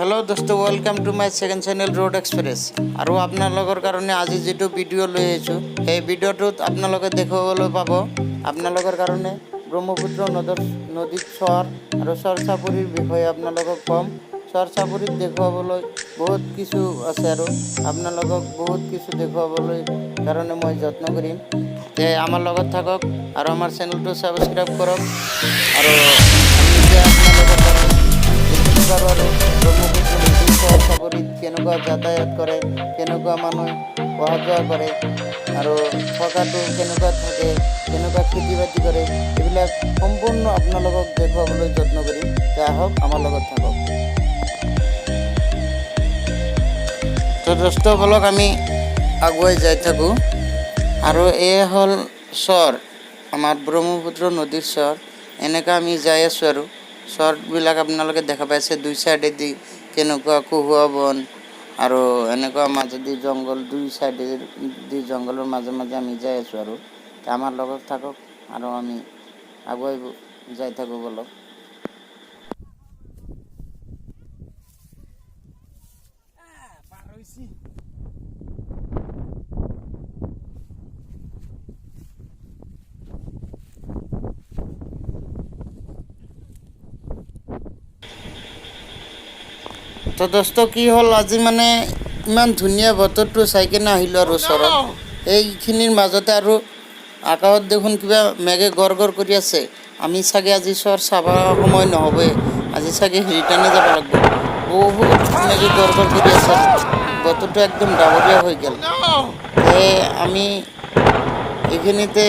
Hello' দোস্ত, welcome to my second channel Road Express। আৰু আপোনালোকৰ কাৰণে আজি যিটো ভিডিঅ' লৈ আহিছোঁ, সেই ভিডিঅ'টোত আপোনালোকে দেখুৱাবলৈ পাব আপোনালোকৰ কাৰণে ব্ৰহ্মপুত্ৰ নদীত চৰ আৰু চৰ চাপৰিৰ বিষয়ে আপোনালোকক ক'ম। চৰ চাপৰিত দেখুৱাবলৈ বহুত কিছু আছে আৰু আপোনালোকক বহুত কিছু দেখুৱাবলৈ কাৰণে মই যত্ন কৰিম। তে আমাৰ লগত থাকক আৰু আমাৰ চেনেলটো ছাবস্ক্ৰাইব কৰক। আৰু আমি এতিয়া আপোনালোকৰ কাৰণে যিখিনি পাৰোঁ আৰু ব্ৰহ্মপুত্ৰ নদীৰ চৰ চাপৰিত কেনেকুৱা যাতায়াত কৰে, কেনেকুৱা মানুহ অহা যোৱা কৰে আৰু থকাটো কেনেকুৱা থাকে, কেনেকুৱা খেতি বাতি কৰে, এইবিলাক সম্পূৰ্ণ আপোনালোকক দেখুৱাবলৈ যত্ন কৰিম। তে আহক, আমাৰ লগত থাকক। তো দোস্ত, বলক, আমি আগুৱাই যাই থাকোঁ। আৰু এয়া হ'ল চৰ, আমাৰ ব্ৰহ্মপুত্ৰ নদীৰ চৰ। এনেকুৱা আমি যাই আছোঁ আৰু চৰবিলাক আপোনালোকে দেখা পাইছে, দুই চাইডেদি কেনেকুৱা কহুৱা বন আৰু এনেকুৱা মাজেদি জংঘল, দুই চাইডে দি জংঘলৰ মাজে মাজে আমি যাই আছোঁ। আৰু আমাৰ লগত থাকক আৰু আমি আগুৱাই যাই থাকোঁ, বলক। পাৰ হৈছি। তো দোস্ত, কি হ'ল, আজি মানে ইমান ধুনীয়া বতৰটো চাই কিনে আহিলোঁ আৰু ওচৰত এইখিনিৰ মাজতে আৰু আকাশত দেখোন কিবা মেঘে গৰ গৰ কৰি আছে। আমি চাগে আজি চৰ চাব সময় নহ'বই, আজি চাগে ৰিটাৰ্ণে যাব লাগিব। বহুত মেঘে গৰ গৰ কৰি আছে, বতৰটো একদম ডাৱৰীয়া হৈ গ'ল। সেয়ে আমি এইখিনিতে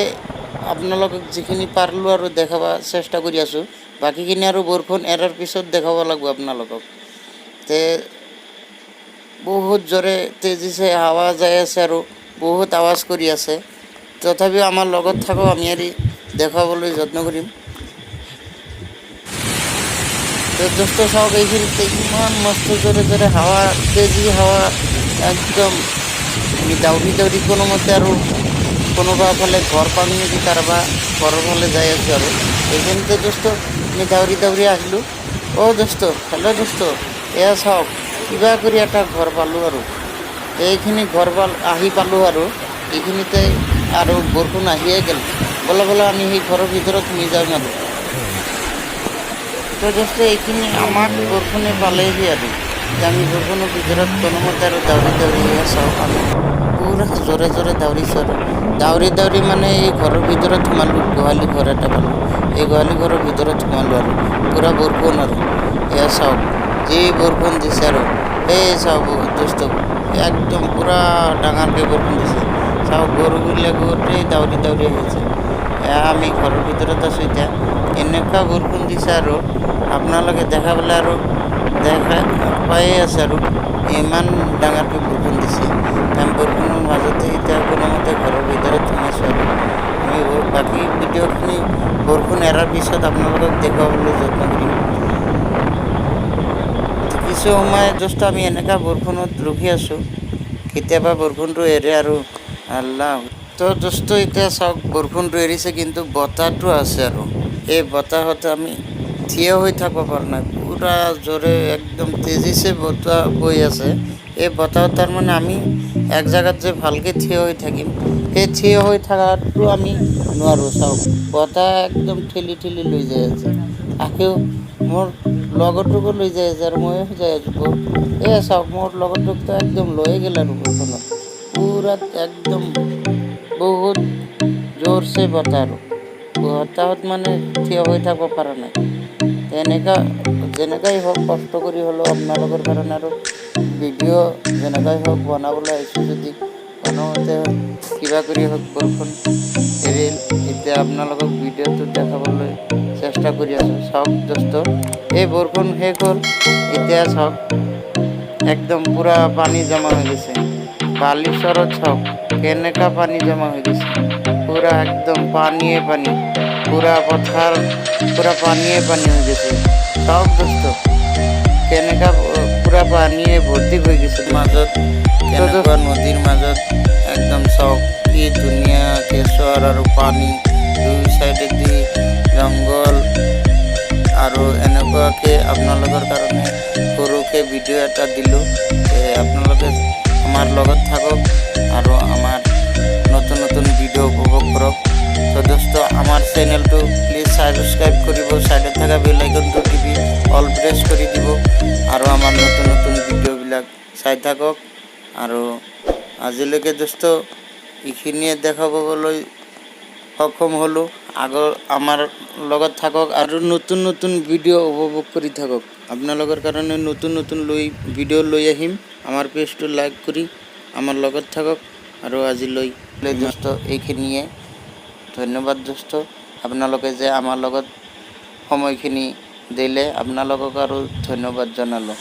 আপোনালোকক যিখিনি পাৰিলোঁ আৰু দেখাব চেষ্টা কৰি আছোঁ। বাকীখিনি আৰু বৰষুণ এৰাৰ পিছত দেখাব লাগিব আপোনালোকক। তে বহুত জোৰে তেজিছে হাৱা যাই আছে আৰু বহুত আৱাজ কৰি আছে। তথাপিও আমাৰ লগত থাকক, আমি আৰু দেখুৱাবলৈ যত্ন কৰিম। তো দোস্ত, চাওক, এইখিনিতে ইমান মস্ত জোৰে জোৰে হাৱা, তেজি হাৱা একদম। আমি দাউৰি দাউৰি কোনোমতে আৰু কোনোবা ফালে ঘৰ পাম নেকি, কাৰোবাৰ ঘৰৰ ফালে যাই আছোঁ। আৰু এইখিনিতে দোস্ত, আমি দাউৰি দাউৰি আহিলোঁ। অ' দোস্ত, হেল্ল' দোস্ত, এয়া চাওক, কিবা কৰি এটা ঘৰ পালোঁ আৰু এইখিনি ঘৰ আহি পালোঁ। আৰু এইখিনিতে আৰু বৰষুণ আহিয়ে গ'ল। ব'লা ব'লা, আমি সেই ঘৰৰ ভিতৰত সোমাই যাওঁ। আৰু তো দোস্ত, এইখিনি আমাক বৰষুণে পালেহি আৰু যে আমি বৰষুণৰ ভিতৰত কোনোমতে আৰু দাউৰি দাউৰি, এয়া চাওক, আমি পূৰা জোৰে জোৰে দাউৰিছোঁ আৰু দাউৰি দাউৰি মানে এই ঘৰৰ ভিতৰত সোমালোঁ। গোহালি ঘৰ এটা পালোঁ, এই গোহালি ঘৰৰ ভিতৰত সোমালোঁ আৰু পূৰা বৰষুণ। আৰু এয়া চাওক, যি বৰষুণ দিছে। আৰু এই চাওক দোস্ত, একদম পূৰা ডাঙৰকৈ বৰষুণ দিছে। চাওক, গৰুবিলাক গোটেই দাউৰি দাউৰি আহিছে। এয়া আমি ঘৰৰ ভিতৰত আছোঁ এতিয়া। এনেকুৱা বৰষুণ দিছে আৰু আপোনালোকে দেখা পালে আৰু দেখা পায়ে আছে আৰু ইমান ডাঙৰকৈ বৰষুণ দিছে। আমি বৰষুণৰ মাজতে এতিয়া কোনোমতে ঘৰৰ ভিতৰত সোমাইছোঁ। আৰু আমি বাকী ভিডিঅ'খিনি বৰষুণ এৰাৰ পিছত আপোনালোকক দেখুৱাবলৈ যত্ন কৰিম। কিছু সময় দোস্ত, আমি এনেকুৱা বৰষুণত ৰখি আছোঁ, কেতিয়াবা বৰষুণটো এৰে আৰু আল্লাহ। তো দোস্ত, এতিয়া চাওক, বৰষুণটো এৰিছে কিন্তু বতাহটো আছে আৰু এই বতাহত আমি থিয় হৈ থাকিব পৰা নাই। পূৰা জোৰে একদম তেজিছে বতাহ বৈ আছে। এই বতাহত তাৰমানে আমি এক জেগাত যে ভালকৈ থিয় হৈ থাকিম, সেই থিয় হৈ থকাটো আমি নোৱাৰোঁ। চাওক, বতাহ একদম ঠেলি ঠেলি লৈ যাই আছে, আকৌ মোৰ লগৰটোকো লৈ যাই আছে আৰু ময়ো যাই আছোঁ। এয়া চাওক, মোৰ লগৰটোকতো একদম লৈয়ে গ'ল আৰু বৰষুণত পূৰা একদম বহুত জোৰছে বতাহ আৰু বতাহত মানে থিয় হৈ থাকিব পৰা নাই। তেনেকুৱা যেনেকুৱাই হওক, কষ্ট কৰি হ'লেও আপোনালোকৰ কাৰণে আৰু ভিডিঅ' যেনেকুৱাই হওক বনাবলৈ আহিছোঁ। যদি কোনোমতে কিবা কৰি হওক বৰষুণ এৰিল, এতিয়া আপোনালোকক ভিডিঅ'টো দেখাবলৈ চেষ্টা কৰি আছোঁ। চাওক দোস্ত, এই বৰষুণ শেষ হ'ল। এতিয়া চাওক, একদম পূৰা পানী জমা হৈ গৈছে বালিচৰত। চাওক, কেনেকুৱা পানী জমা হৈ গৈছে, পূৰা একদম পানীয়ে পানী, পূৰা পথাৰ পূৰা পানীয়ে পানী হৈ গৈছে। চাওক দোস্ত, কেনেকুৱা পূৰা পানীয়ে ভৰ্তি হৈ গৈছে মাজত, কেনেকুৱা নদীৰ মাজত একদম। চাওক, কি ধুনীয়াকে চৰ আৰু পানী, দুই চাইডেদি জংঘল আৰু এনেকুৱাকে আপোনালোকৰ কাৰণে সৰুকে ভিডিঅ' এটা দিলোঁ। আপোনালোকে আমাৰ লগত থাকক আৰু আমাৰ নতুন নতুন ভিডিঅ' উপভোগ কৰক। তো দোস্ত, আমাৰ চেনেলটো প্লিজ ছাবস্ক্ৰাইব কৰিব, ছাইডত থকা বেল আইকনটো টিপি অল প্ৰেছ কৰি দিব আৰু আমাৰ নতুন নতুন ভিডিঅ'বিলাক চাই থাকক। আৰু আজিলৈকে দোস্ত এইখিনিয়ে দেখাবলৈ সক্ষম হ'লোঁ। আগৰ আমাৰ লগত থাকক আৰু নতুন নতুন ভিডিঅ' উপভোগ কৰি থাকক। আপোনালোকৰ কাৰণে নতুন নতুন ভিডিঅ' লৈ আহিম। আমাৰ পেজটো লাইক কৰি আমাৰ লগত থাকক। আৰু আজিলৈ দোস্ত এইখিনিয়ে। ধন্যবাদ দোস্ত, আপোনালোকে যে আমাৰ লগত সময়খিনি দিলে, আপোনালোকক আৰু ধন্যবাদ জনালোঁ।